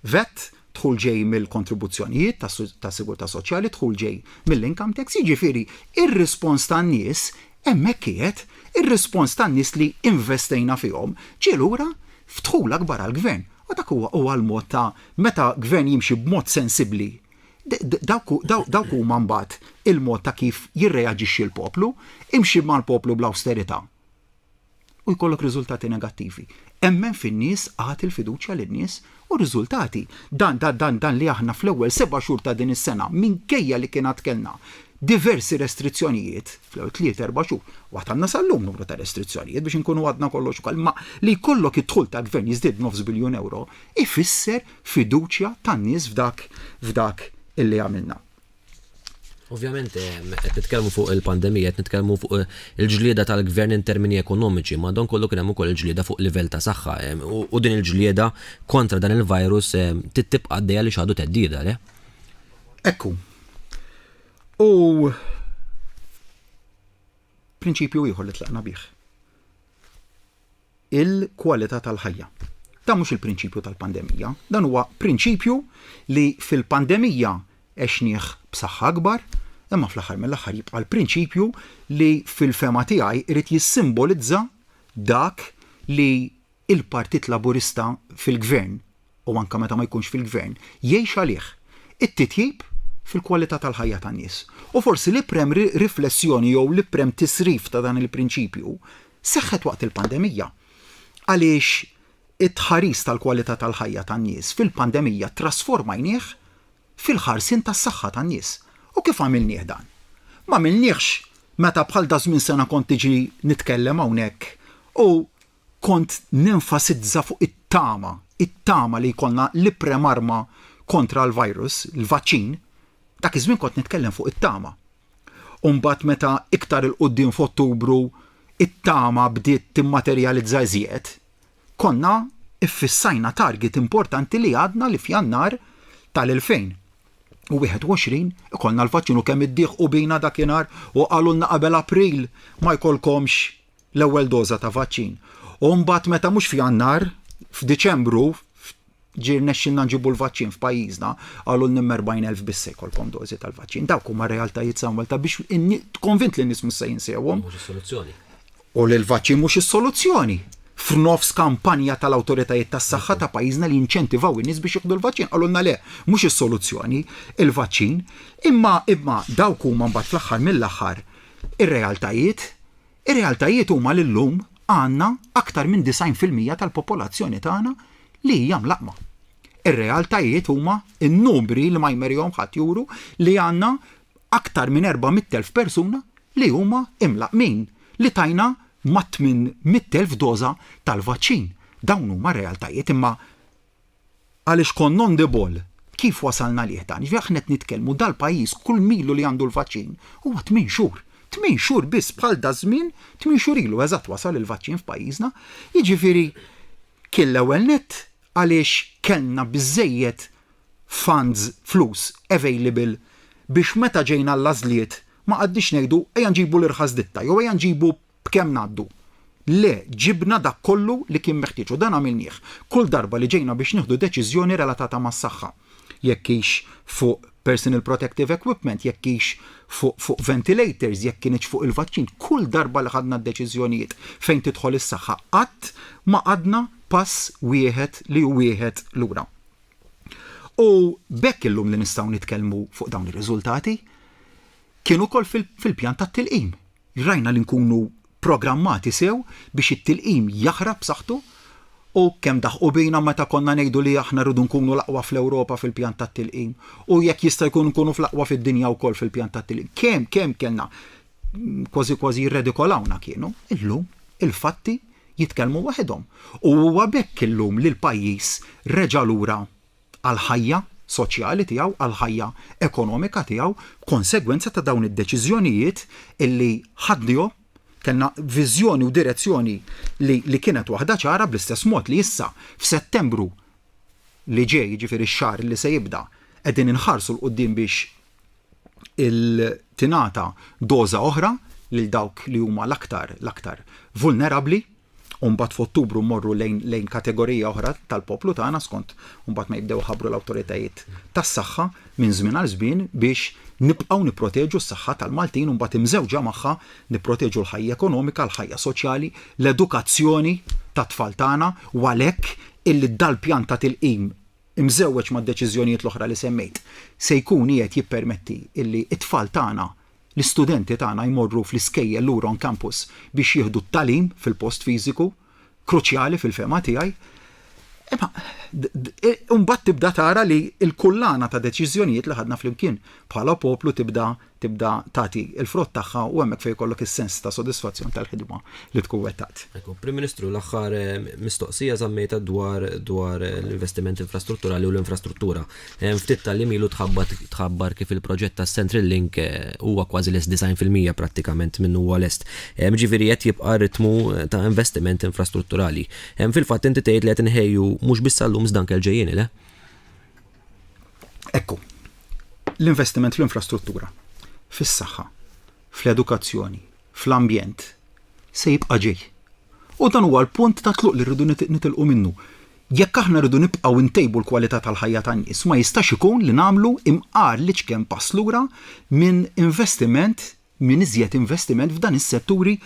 Vat, dħul ġej mill-kontribuzzjonijiet tas-sigurtà soċjali, dħul ġej mill-income tax, jiġifieri ir-rispons tan-nies hemmhekk qiegħed, ir-rispons tan-nies li investejna fihom ġie lura f'dħul akbar għall-Gvern. U dak huwa huwa l-mod ta' meta Gvern jimxi b'mod sensibbli, dawk dawk huma mbagħad il-mod ta' kif jirreaġixxi l-poplu, imxi mal-poplu bl-awsterità. u jkollok riżultati negattivi. Emmen fin-nies, agħti l-fiduċja lin-nies u r-riżultati. Dan, dan, dan, dan li aħna fl-ewwel seba' xhur ta' din is-sena, minkejja li kien għad kellna diversi restrizzjonijiet, fl-ewwel tliet, erba' xhur, u għad għandna sal-lum numru ta' restrizzjonijiet biex inkunu għadna kollox ukoll, imma li jkollok id-dħul tal-Gvern jiżdied b'nofs biljun ewro, ifisser fiduċja tan-nies f'dak, f'dak illi għamilna. Ovvjament, qed nitkellmu fuq il-pandemija, qed nitkellmu fuq eh, il-ġlieda tal-gvern in termini ekonomiċi, ma don kollu kien hemm ukoll il-ġlieda fuq livell ta' saħħa. U din il-ġlieda kontra dan il-virus tibqa' għaddejja li xadu teddida, le? Ekku. U prinċipju ieħor li tlaqna bih. il-kwalità tal-ħajja. Dan mhux il-prinċipju tal-pandemija, dan huwa prinċipju li fil-pandemija għexnieh b'saħħa akbar, imma fl-aħħar mill-aħħar jibqa' l-prinċipju li fil-fehma tiegħi jrid jissimbolizza dak li l-Partit Laburista fil-Gvern u anke meta ma jkunx fil-gvern, jgħix għalih, it-titjib fil-kwalità tal-ħajja tan-nies. U forsi l-iprem riflessjoni jew l-iprem tisrif ta' dan il-prinċipju seħħet waqt il-pandemija. Għaliex it-tħaris tal-kwalità tal-ħajja tan-nies fil-pandemija ttrasformajnieh fil-ħarsien tas-saħħa tan-nies. U kif għamilnieh dan? M'għamilniehx meta bħal daż-żmien sena kont niġi nitkellem hawnhekk u kont nenfasizza fuq it-tama, it-tama li jkollna l-iprem arma kontra l-virus, il-vaċċin, dak iż-żmien kont nitkellem fuq it-tama. U mbagħad meta iktar 'il quddiem f'Ottubru it-tama bdiet timmaterjalizza iżjed, konna iffissajna target importanti li għadna li f'Jannar tal-2021 ikollna l-vaċċin u kemm iddieħqu bina dakinhar u qalulna qabel April ma jkollkomx l-ewwel doża ta' vaċċin. U mbagħad meta mhux f'Jannar, f'Diċembru ġie rnexxilna nġibu l-vaċċin f'pajjiżna, qalulna imma 40,000 biss se jkollkom dożi tal-vaċċin. Dawk huma realtajiet Samuel ta' biex konvint li n-nies mhux se jinsewhom. Mhux is-soluzzjoni. U li l-vaċċin mhux is-soluzzjoni. F'nofs kampanja tal-awtoritajiet tas-saħħa ta' pajjiżna li jinċentivaw in-nies biex jieħdu l-vaċċin, qalulna le, mhux is-soluzzjoni il-vaċċin, imma imma dawk huma mbagħad fl-aħħar mill-aħħar ir-realtajiet. Ir-realtajiet huma li llum għandna aktar minn 90% tal-popolazzjoni tagħna li hija mlaqqma. Ir-realtajiet huma n-numri li ma jmerihom ħadd juru li għandna aktar minn 400,000 persuna li huma imlaqqmin, li tajna mat-800,000 doża tal-vaċċin. Dawn huma r-realtajiet imma għaliex konna on the ball, kif wasalna għalih dan? Jiġifieri aħna qed nitkellmu dal-pajjiż kull milu li għandu l-vaċċin huwa tmien xhur. Tmien xhur biss bħal daż-żmien, tmien xhur ilu eżatt wasal il-vaċċin f'pajjiżna. Jiġifieri kien l-ewwel nett għaliex kellna biżżejjed funds, flus, available biex meta ġejna għall-għażliet ma qgħadniex ngħidu ejja nġibu l-irħas ditta jew ejja nġibu b'kemm ngħaddu. Le, ġibna dak kollu li kien meħtieġ u dan għamilnieh kull darba li ġejna biex nieħdu deċiżjoni relatata mas-saħħa. Jekk hix fuq personal protective equipment, jekk hix fuq fuq ventilators, jekk kinitx fuq il-vaċċin, kull darba li ħadna d-deċiżjonijiet fejn tidħol is-saħħa qatt ma qgħadna pass wieħed li hu wieħed lura. U b'hekk illum li nistgħu nitkellmu fuq dawn ir-riżultati kien ukoll fil-pjan tat-tilqim. Rajna li nkunu programmati sew biex it-tilqim jaħrab b'saħħtu u kemm daħqu bina meta konna ngħidu li aħna rridu nkunu l-aqwa fl-Ewropa fil-pjan tat-tilqim u jekk jista' jkun nkunu fl-aqwa fid-dinja wkoll fil-pjan tat-tilqim. Kemm kemm kellna kważi kważi jirredikolawna kienu. Illum il-fatti jitkellmu waħedhom. U huwa b'hekk illum li l-pajjiż reġa' lura għall-ħajja soċjali tiegħu, għall-ħajja ekonomika tiegħu, b'konsegwenza ta' dawn id-deċiżjonijiet illi ħadnihom, kellna viżjoni u direzzjoni li, li kienet waħda ċara bl-istess mod li issa f'Settembru li ġej, jiġifieri x-xahar li se jibda, qegħdin inħarsu 'l quddiem biex tingħata doża oħra lil dawk li huma l-aktar l-aktar vulnerabbli u mbagħad f'Ottubru mmorru lejn lejn kategorija oħra tal-poplu tagħna skont mbagħad ma jibdew iħabbru l-awtoritajiet tas-saħħa minn żmien għal żmien biex nibqgħu nipproteġu s-saħħa tal-Maltin u mbagħad imżewġa magħha nipproteġu l-ħajja ekonomika, l-ħajja soċjali, l-edukazzjoni tat-tfal tagħna u għalhekk illi dal-pjan ta' tilqim imżewweġ mad-deċiżjonijiet l-oħra li semmejt, se jkun qiegħed jippermetti illi t-tfal tagħna, l-istudenti tagħna jmorru fl-iskejjel lura on campus biex jieħdu t-tagħlim fil-post fiżiku, kruċjali fil-fehma tiegħi. Imma mbagħad tibda tara li l-kullana ta' deċiżjonijiet li ħadna flimkien bħala poplu tibda tibda tagħti l-frott tagħha u hemmhekk fejn jkollok is-sens ta' sodisfazzjon tal-ħidma li tkun wettaqt. Ekku, Prim Ministru, l-aħħar eh, mistoqsija żammejta dwar dwar eh, l-investiment infrastrutturali u l-infrastruttura. Eh, ftit tal ilu tħabbar kif il-proġett tas Central Link huwa kważi lest 90% prattikament minnu huwa lest. Ġifieri qed jibqa' ritmu ta' investiment infrastrutturali. Fil-fatt inti tgħid li qed inħejju mhux biss għallum iżda anke l-ġejjieni, le? Ekku, l-investiment fl-infrastruttura, fis-saħħa, fl-edukazzjoni, fl-ambjent, se jibqa' ġej. U dan huwa l-punt ta' tluq li rridu nitilqu minnu. Jekk aħna rridu nibqgħu ntejbu l-kwalità tal-ħajja tan-nies, ma jistax ikun li nagħmlu imqar l-iċken pass lura minn investiment minn iżjed investiment f'dan is-setturi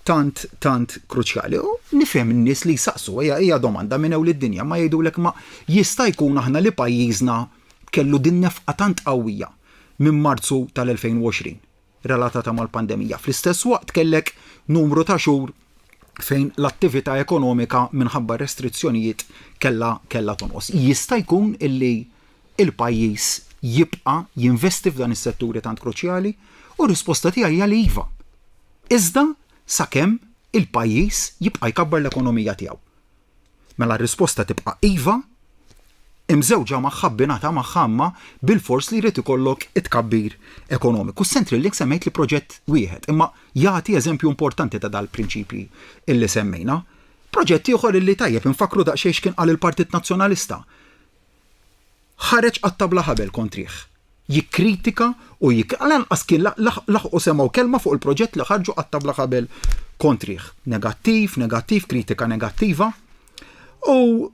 tant tant kruċjali. U nifhem in-nies li jsaqsu, hija hija domanda minn ewl id-dinja, ma jgħidulek ma jista' jkun aħna li pajjiżna kellu din nefqa tant qawwija minn Marzu tal-2020 relatata mal-pandemija. Fl-istess waqt kellek numru ta' xhur fejn l-attività ekonomika minħabba restrizzjonijiet kellha kellha tonqos. Jista' jkun illi il-pajjiż jibqa' jinvesti f'dan is-setturi tant kruċjali? U r-risposta tiegħi hija li iva. Iżda sakemm il-pajjiż jibqa' jkabbar l-ekonomija tiegħu. Mela r-risposta tibqa' iva, imżewġa magħha abbinata magħha imma bilfors li jrid ikollok it-tkabbir ekonomiku. Central Link semmejt li proġett wieħed, imma jagħti eżempju importanti ta' dal-prinċipji illi semmejna. Proġett ieħor illi tajjeb infakkru daqsxejn x'kien qal il-Partit Nazzjonalista. Ħareġ qatta' bla ħabel kontrih. Jikkritika u jik lanqas kien laħqu semgħu kelma fuq il-proġett li ħarġu qatta' bla ħabel kontrih. Negattiv, negattiv, kritika negattiva. U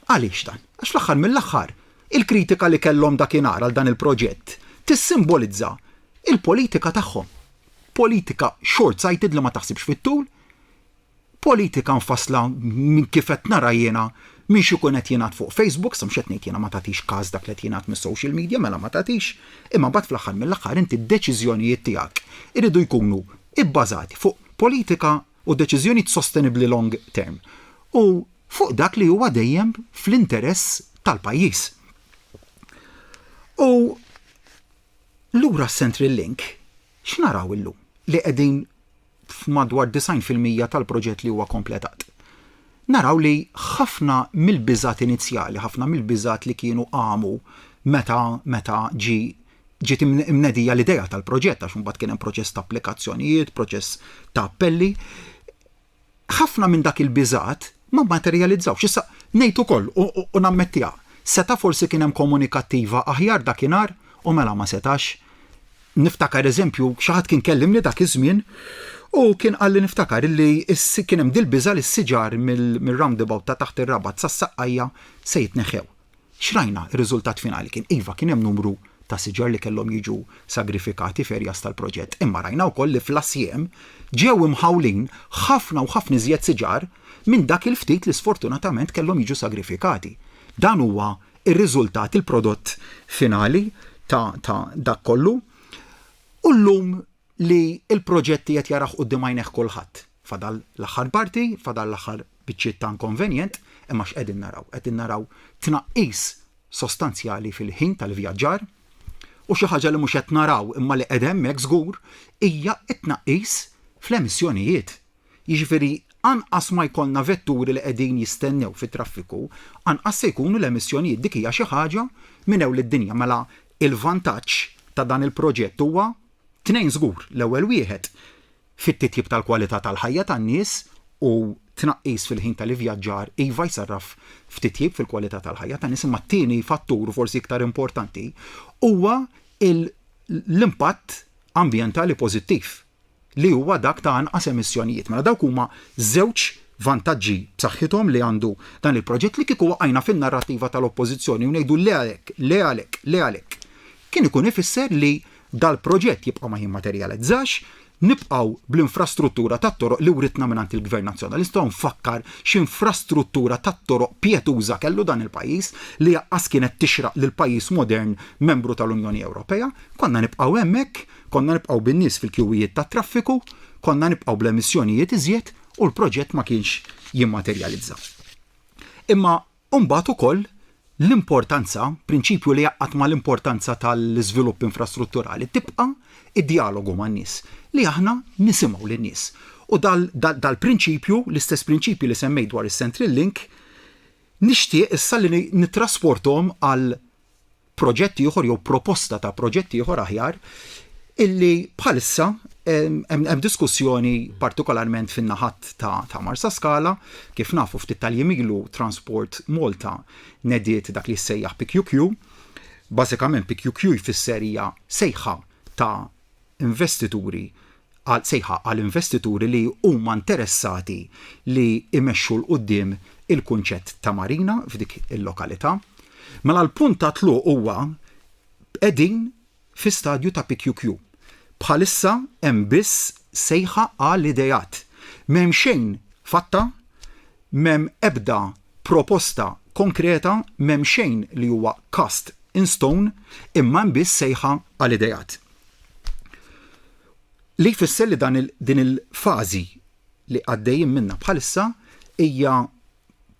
għaliex dan? Għax fl-aħħar mill-aħħar, il-kritika li kellhom dakinhar għal dan il-proġett tissimbolizza il-politika tagħhom. Politika short-sighted li ma taħsibx fit-tul. Politika mfassla minn kif qed nara jiena minn x'ikun qed jingħad fuq Facebook, sa mhux qed ngħid jiena ma tagħtix każ dak li qed jingħad mis-social media, mela ma tagħtix, imma mbagħad fl-aħħar mill-aħħar inti d-deċiżjonijiet tiegħek iridu jkunu bbażati fuq politika u deċiżjonijiet sostenibbli long term u fuq dak li huwa dejjem fl-interess tal-pajjiż. U lura s-Central Link, x'naraw illum? Li qegħdin f'madwar 90% tal-proġett li huwa kompletat. Naraw li ħafna mill-biżgħat inizjali, ħafna mill-biżgħat li kienu qamu meta meta ġie ġiet imnedija l-idea tal-proġett għax imbagħad kien hemm proċess ta' applikazzjonijiet, proċess ta' appelli, ħafna minn dak il-biżgħat ma mmaterjalizzawx. Issa ngħid ukoll u nammettiha, seta' forsi kien hemm komunikattiva aħjar dakinhar u mela ma setax. Niftakar eżempju, xi ħadd kien kellimni dak iż-żmien u kien qalli niftakar illi kien hemm dil-biża' li s-siġar mir-roundabout ta' taħt ir-Rabat sas-Saqqajja se jitneħħew. X'rajna? Ir-riżultat finali kien, iva, kien hemm numru ta' siġar li kellhom jiġu sagrifikati f'areas tal-proġett, imma rajna wkoll li fl-assjem ġew imħawlin ħafna u ħafna iżjed siġar minn dak il-ftit li sfortunatament kellhom jiġu sagrifikati. Dan huwa r-riżultat, il-prodott finali ta' ta' dak kollu. U llum li l-proġett qiegħed jarah quddiem għajnejh kulħadd. Fadal l-aħħar parti, fadal l-aħħar biċċiet ta' inkonvenjent, imma x'qegħdin naraw? Qegħdin naraw tnaqqis sostanzjali fil-ħin tal-ivvjaġġar u xi ħaġa li mhux qed naraw imma li qiegħda hemmhekk żgur hija t-tnaqqis fl-emissjonijiet. Jiġifieri anqas ma jkollna vetturi li qegħdin jistennew fit-traffiku, anqas se jkunu l-emissjonijiet. Dik hija xi ħaġa minn ewl id-dinja. Mela il-vantaġġ ta' dan il-proġett huwa tnejn żgur. L-ewwel wieħed fit-titjib tal-kwalità tal-ħajja tan-nies u tnaqqis fil-ħin tal-ivvjaġġar iva jsarraf f'titjib fil-kwalità tal-ħajja tan-nies imma t-tieni fattur u forsi iktar importanti huwa l-impatt ambjentali pożittiv li huwa dak ta' anqas emissjonijiet. Mela dawk huma żewġ vantaġġi b'saħħithom li għandu dan il-proġett li kieku waqajna fin-narrattiva tal-Oppożizzjoni u ngħidu le għal hekk, le għal hekk, le għal hekk. Kien ikun ifisser li dal-proġett jibqa' ma jimmaterjalizzax, nibqgħu bl-infrastruttura tat-toroq li writna mingħand il-Gvern Nazzjonalista u nfakkar x'infrastruttura tat-toroq pjetuża kellu dan il-pajjiż li aqqas kienet tixraq lil pajjiż modern membru tal-Unjoni Ewropea. Konna nibqgħu hemmhekk, konna nibqgħu bin-nies fil-kjuwijiet tat-traffiku, konna nibqgħu bl-emissjonijiet iżjed u l-proġett ma kienx jimmaterjalizza. Imma U mbagħad ukoll l-importanza, prinċipju li jgħaqqad mal-importanza tal-iżvilupp infrastrutturali, tibqa' d-djalogu man-nies, li aħna nisimgħu lin-nies. U dal-prinċipju, l-istess prinċipji li semmejt dwar is-Central Link, nixtieq issa li nittrasporthom għal proġett ieħor jew proposta ta' proġett ieħor aħjar illi bħalissa hemm diskussjoni partikolarment fin-naħat ta', ta Marsaskala, kif nafu ftit tal-jiem ilu Transport Malta nediet dak li jissejjaħ PQQ. Bażikament PQQ jfisser hija sejħa ta' investituri għal sejħa għal investituri li huma interessati li jmexxu 'l quddiem il-kunċett ta' marina f'dik il-lokalità. Mela l-punt ta' tluq huwa qegħdin fi stadju ta' PQQ. Bħalissa hemm biss sejħa għal ideat. M'hemm xejn fatta, m'hemm ebda proposta konkreta, m'hemm xejn li huwa cast in stone, imma hemm biss sejħa għal ideat. Li jfisser li dan il, din il-fażi li għaddejjin minnha bħalissa hija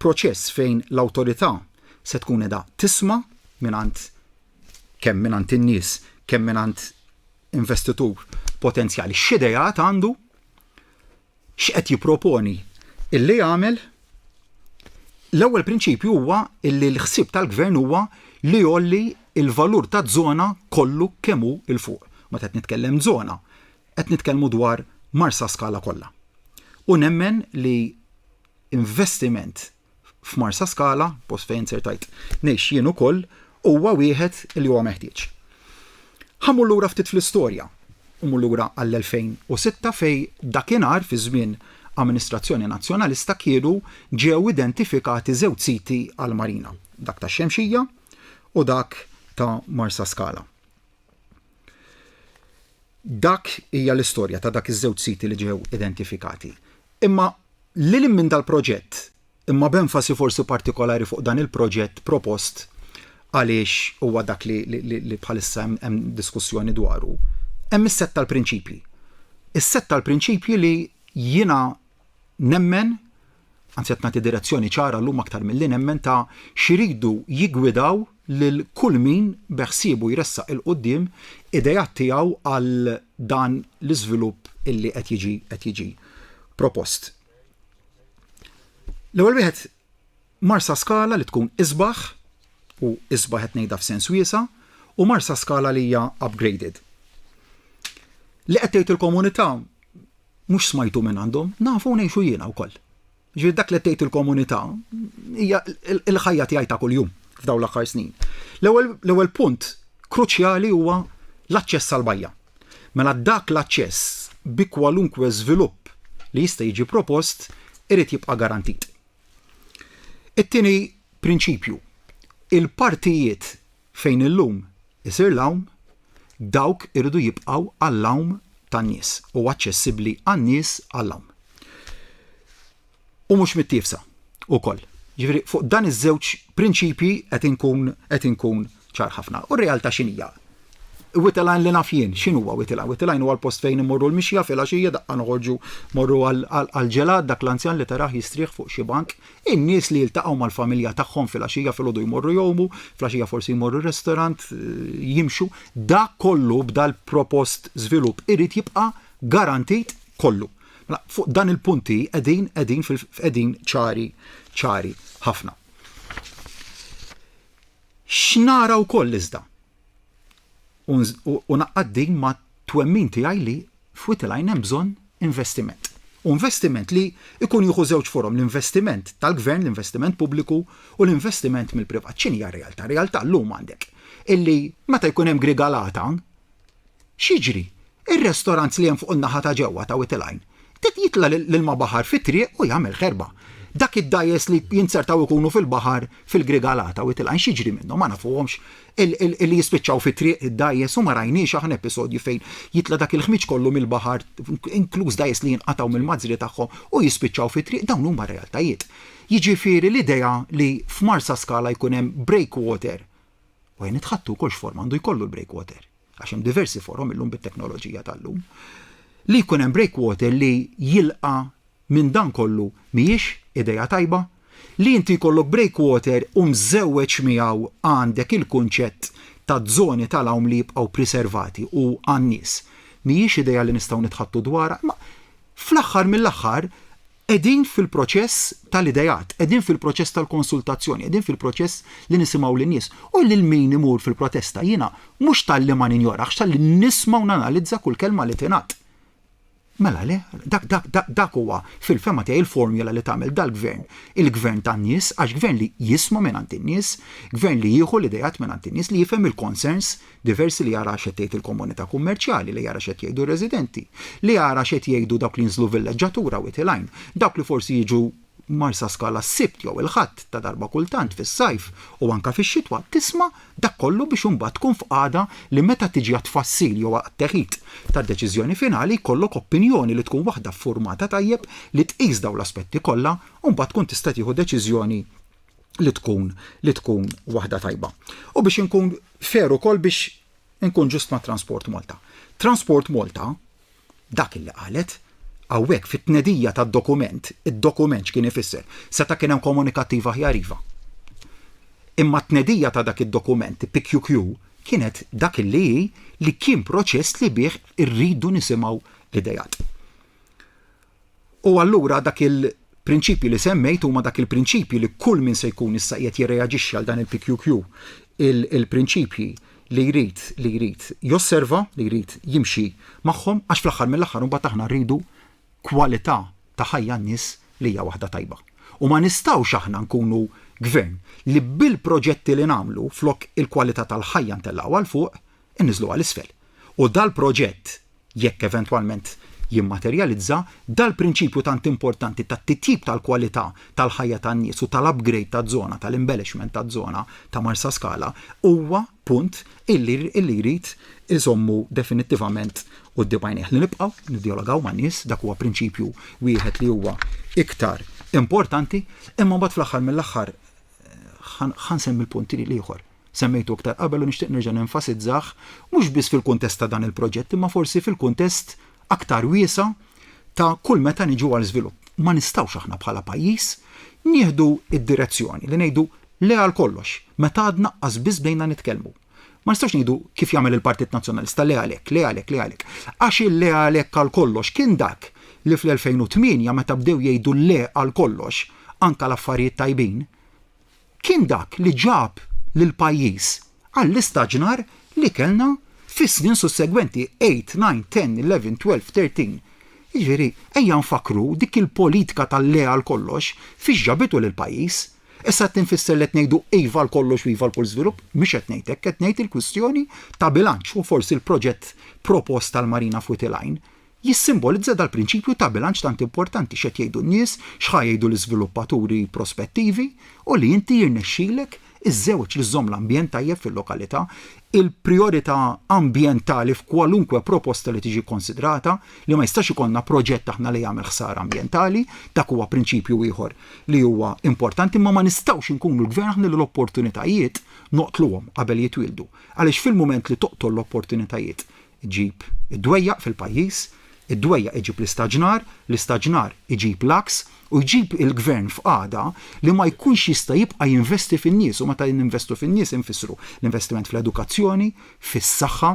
proċess fejn l-awtorità se tkun qiegħda tisma' mingħand kemm mingħand in-nies, kemm mingħand investitur potenzjali x'ideat għandu, x'qed jipproponi illi jagħmel. L-ewwel prinċipju huwa illi l-ħsieb tal-gvern huwa li jgħolli l-valur taż-żona kollu kemm hu 'l fuq. Meta qed nitkellem żona, qed nitkellmu dwar Marsaskala kollha. U nemmen li investiment f'Marsaskala, post fejn inzertajt ngħix jien ukoll, huwa wieħed li huwa meħtieġ. Ħa mmur lura ftit fl-istorja u mmur lura għall-2006 fejn dakinhar fi żmien amministrazzjoni Nazzjonalista kienu ġew identifikati żewġ siti għall-marina, dak tax-Xemxija u dak ta' Marsaskala. Dak hija l-istorja ta' dak iż-żewġ siti li ġew identifikati. Imma. Lil hinn minn dal-proġett, imma b'enfasi forsi partikolari fuq dan il-proġett propost għaliex huwa dak li, li, li, li bħalissa hemm diskussjoni dwaru, hemm is-sett tal-prinċipji. Is-sett tal-prinċipji li jiena nemmen, anzi qed nagħti direzzjoni ċara llum aktar milli nemmen ta' x'iridu jiggwidaw lil kull min beħsiebu jressaq 'il quddiem ideat tiegħu għal dan l-iżvilupp illi qed jiġi qed jiġi propost. L-ewwel wieħed Marsaskala li tkun isbaħ u isbaħ qed ngħidha f'sens wiesa' u Marsaskala li hija upgraded. Li qed tgħid il-komunità mhux smajtu minn għandhom, nafu u ngħixu jiena wkoll. Ġifieri dak li qed tgħid il-komunità hija l-ħajja tiegħi ta' kuljum f'dawn l-aħħar snin. L-ewwel punt kruċjali huwa l-aċċess għall-bajja. Mela dak l-aċċess bi kwalunkwe żvilupp li jista' jiġi propost irid jibqa' garantit. It-tieni prinċipju, il-partijiet fejn illum isir l-għawm, dawk iridu jibqgħu għall-għawm tan-nies u aċċessibbli għan-nies għall-għawm. U mhux mittiefsa ukoll. Ġifieri fuq dan iż-żewġ prinċipji qed inkun qed inkun ċar ħafna. U r-realtà x'inhija? Wied il-Għajn li naf jien, x'inhuwa Wied il-Għajn? Wied il-Għajn huwa l-post fejn immorru l-mixja filgħaxija daqqa noħorġu morru għall-ġelat, dak l-anzjan li tarah jistrieħ fuq xi bank, in-nies li jiltaqgħu mal-familja tagħhom filgħaxija filgħodu jmorru jgħumu, filgħaxija forsi jmorru restaurant, jimxu. Dak kollu b'dal-propost żvilupp irid jibqa' garantit kollu. Mela fuq dan il-punti qegħdin qegħdin qegħdin ċari ċari ħafna. X'nara wkoll iżda? U naqqad din ma' twemmin tiegħi li f'Wied il-Għajn hemm bżonn investiment. U investiment li jkun jieħu żewġ forom, l-investiment tal-gvern, l-investiment pubbliku u l-investiment mill-privat. X'inhi r-realtà? Realtà llum għandek illi meta jkun hemm grigalata, X'jiġri? Ir-restaurants li hemm fuq in-naħa ta' ġewwa ta' Wied il-Għajn, jitla' l-ilma baħar fit-triq u jagħmel ħerba. Dak id-dgħajjes li jinzertaw ikunu fil-baħar fil-Grigalata ta' Wied il-Għajn x'jiġri minnhom? Ma nafuhomx. Li jispiċċaw fit-triq id-dgħajjes u ma rajniex aħna episodji fejn jitla' dak il-ħmieġ kollu mill-baħar, inkluż dgħajjes li jinqatgħu mill-mazzri tagħhom u jispiċċaw fit-triq. Dawn huma realtajiet. Jiġifieri l-idea li f'Marsaskala jkun hemm breakwater U ejja nitħaddtu wkoll x'forma għandu jkollu l-breakwater, għax hemm diversi forom illum bit-teknoloġija tal-lum. Li jkun hemm breakwater li jilqa' minn dan kollu mhijiex idea tajba? Li inti jkollok breakwater u mżewweġ miegħu għandek il-kunċett ta' żoni tal-għawm li jibqgħu priservati u għan-nies, mhijiex idea li nistgħu nitħaddtu dwarha? Imma fl-aħħar mill-aħħar Qegħdin fil-proċess tal-ideat, qegħdin fil-proċess tal-konsultazzjoni, qegħdin fil-proċess li nisimgħu lin-nies. U lil min imur fil-protesta jiena mhux talli ma ninjorahx, talli nisma' u nanalizza kull kelma li tingħad. Mela le, dak, dak, dak, dak huwa fil-fehma tiegħi il-formula li tagħmel dal-gvern il-gvern tan-nies, għax gvern li jisma' mingħand in-nies, gvern li jieħu l-ideat mingħand in-nies, li jifhem il-concerns Diversi li jara x'qed tgħid il-komunità kummerċjali, li jara x'qed jgħidu r-residenti, li jara x'qed jgħidu dawk li jinżlu villeġġatura Wied il-Għajn, dawk li forsi jiġu Marsaskala s-Sibt jew il-Ħadd ta' darba kultant fis-sajf u anke fix-xitwa, tisma' dak kollu biex imbagħad tkun f'qagħda li meta tiġi għat-tfassil jew għat-teħid tad-deċiżjoni finali jkollok opinjoni li tkun waħda ffurmata tajjeb li tqis dawn l-aspetti kollha u mbagħad tkun tista' tieħu deċiżjoni li tkun li tkun waħda tajba. U biex inkun fair ukoll biex inkun ġust ma' Transport Malta. Transport Malta dak illi qalet hawnhekk fit-tnedija tad-dokument, id-dokument x'kien ifisser, seta' kien hemm komunikattiva aħjar iva. Imma t-tnedija ta' dak id-dokument, PQQ, kienet dak illi hi li kien proċess li bih irridu nisimgħu l-idejat. U allura dak il-prinċipji li semmejt huma dak il-prinċipji li kull min se jkun issa qiegħed jirreaġixxi għal dan il-PQQ, il-prinċipji li jrid li jrid josserva, li jrid jimxi magħhom għax fl-aħħar mill-aħħar imbagħad aħna rridu kwalità ta' ħajja għan-nies li hija waħda tajba. U ma nistgħux aħna nkunu gvern li bil-proġetti li nagħmlu flok il-kwalità tal-ħajja ntellgħuha 'l fuq, inniżżluha 'l isfel. U dal-proġett jekk eventwalment jimmaterjalizza, dal-prinċipju tant importanti tat-titjib tal-kwalità tal-ħajja tan-nies u tal-upgrade taż-żona, tal-embellishment taż-żona ta' Marsaskala huwa punt illi illi jrid iżommu definittivament quddiem għajnejh. Li nibqgħu niddjalogaw man-nies, dak huwa prinċipju wieħed li huwa iktar importanti, imma mbagħad fl-aħħar mill-aħħar ħa nsemmi l-punt l-ieħor. Semmejtu iktar qabel u nixtieq nerġa' nenfasizzah mhux biss fil-kuntest ta' dan il-proġett imma forsi fil-kuntest aktar wiesa' ta' kull meta niġu għal żvilupp. Ma nistgħux aħna bħala pajjiż nieħdu d-direzzjoni li ngħidu le għal kollox meta għadna qas biss bdejna nitkellmu. Ma nistgħux ngħidu kif jagħmel il-Partit Nazzjonalista le għalhekk, le għalhekk, le għalhekk. Għax il-le għalhekk għal kollox kien dak li fl-2008 meta bdew jgħidu le għal kollox anke l-affarijiet tajbin, kien dak li ġab lill-pajjiż għall-istaġnar li kellna fis-snin sussegwenti, 8, 9, 10, 11, 12, 13. Jiġifieri, ejja nfakkru dik il-politika tal-le għal kollox fiex ġabitu lill-pajjiż. Issa qed infisser li qed ngħidu iva għal kollox u iva għal kull żvilupp? Mhix qed ngħid hekk, qed ngħid il-kwistjoni ta' bilanċ u forsi l-proġett propost tal-Marina f'Wied il-Għajn jissimbolizza dal-prinċipju ta' bilanċ tant importanti, x'qed jgħidu n-nies, x'ħa jgħidu l-iżviluppaturi prospettivi u li inti jirnexxilek iżżewweġ li żżomm l-ambjent tajjeb fil-lokalità, il-prijorità ambjentali f'kwalunkwe proposta li tiġi kkonsidrata, li ma jistax ikollna proġett aħna li jagħmel ħsara ambjentali, dak huwa prinċipju ieħor li huwa importanti, imma ma nistgħux inkunu l-Gvern aħna li l-opportunitajiet noqtluhom qabel jitwieldu. Għaliex fil-mument li toqtol l-opportunitajiet iġib id-dwejjaq fil-pajjiż, id-dwejjaq iġib l-istaġnar, l-istaġnar iġib l-għaks u jġib il-Gvern f'qagħda li ma jkunx jista' jibqa' jinvesti fin-nies u meta ninvestu fin-nies infissru l-investiment fl-edukazzjoni, fis-saħħa,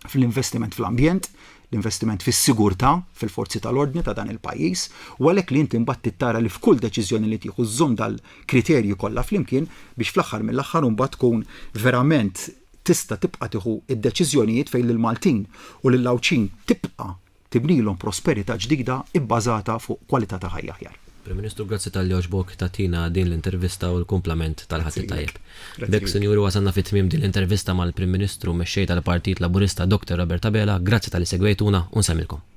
fl-investiment fl-ambjent, l-investiment fis-sigurtà, fil-forzi tal-ordni ta' dan il-pajjiż u għalhekk li inti mbagħad trid tara li f'kull deċiżjoni li tieħu żżomm dal-kriterji kollha flimkien biex fl-aħħar mill-aħħar imbagħad tkun verament tista' tibqa' tieħu d-deċiżjonijiet fejn lill-Maltin u lill-Għawdxin tibqa' tibnilhom prosperità ġdida bbażata fuq kwalità ta' ħajja aħjar. Prim Ministru grazzi talli għoġbok tagħtina din l-intervista u l-kumplament tal-Ħadd it-tajjeb. B'hekk sinjuri wasalna fi tmiem din l-intervista mal-Prim Ministru u Mexxej tal-Partit Laburista Dr Robert Abela, grazzi talli segwejtuna u nsellmilkom.